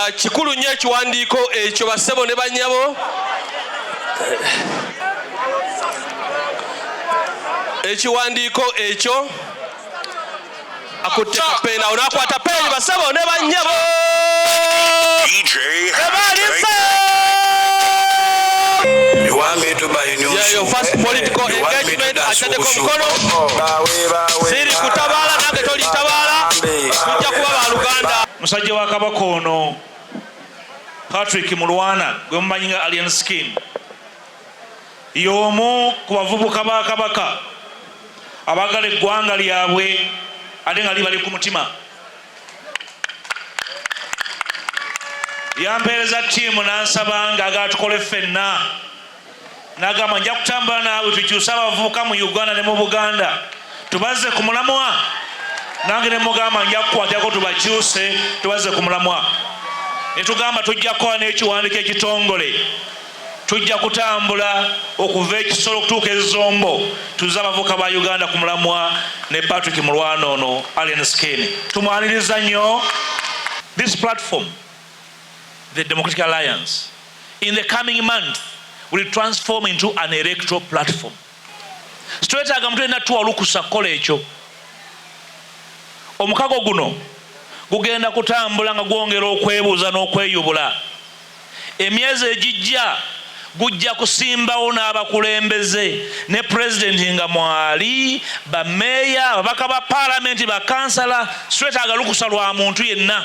Ah, kikulu nnyo ekiwandiiko ekyo bassebo ne bannyabo. Ekiwandiiko ekyo akutte kapeeni awo n'akwata peeni bassebo ne bannyabo. Ebalisa! You want me to buy new Yeah, your shoe? first political You want me to engagement dance ataddeko wushu? omukono. Siri kutabaala nange tolitabaala, tujja kuba baluganda. Musajja wa Kabaka ono Patrick Mulwana gwe mumanyi nga Alien Skin y'omu ku bavubuka ba Kabaka abaagala eggwanga lyabwe ate nga libali ku mutima. Yampeereza ttiimu n'ansaba ng'agala tukole ffenna, n'agamba nja kutambula naawe tukyuse abavubuka mu Uganda ne mu Buganda tubazze ku mulamwa. Nange ne mugamba nja kukwatako tubakyuse tubazze ku mulamwa. Ne tugamba tujja kukola n'ekiwandiiko ekitongole, tujja kutambula okuva ekisolo okutuuka ezombo tuzze abavubuka ba Uganda ku mulamwa ne Patrick Mulwana ono Alien Skin tumwaniriza nnyo. This platform, the Democratic Alliance, in the coming month will transform into an electoral platform. Sitwetaaga muntu yenna tuwa lukusa kukola ekyo. Omukago guno gugenda kutambula nga gwongera okwebuuza n'okweyubula. Emyezi egijja gujja kusimbawo n'abakulembeze ne pulezidenti nga mwali, bameeya, ababaka ba paalamenti, bakansala. Sitwetaaga lukusa lwa muntu yenna.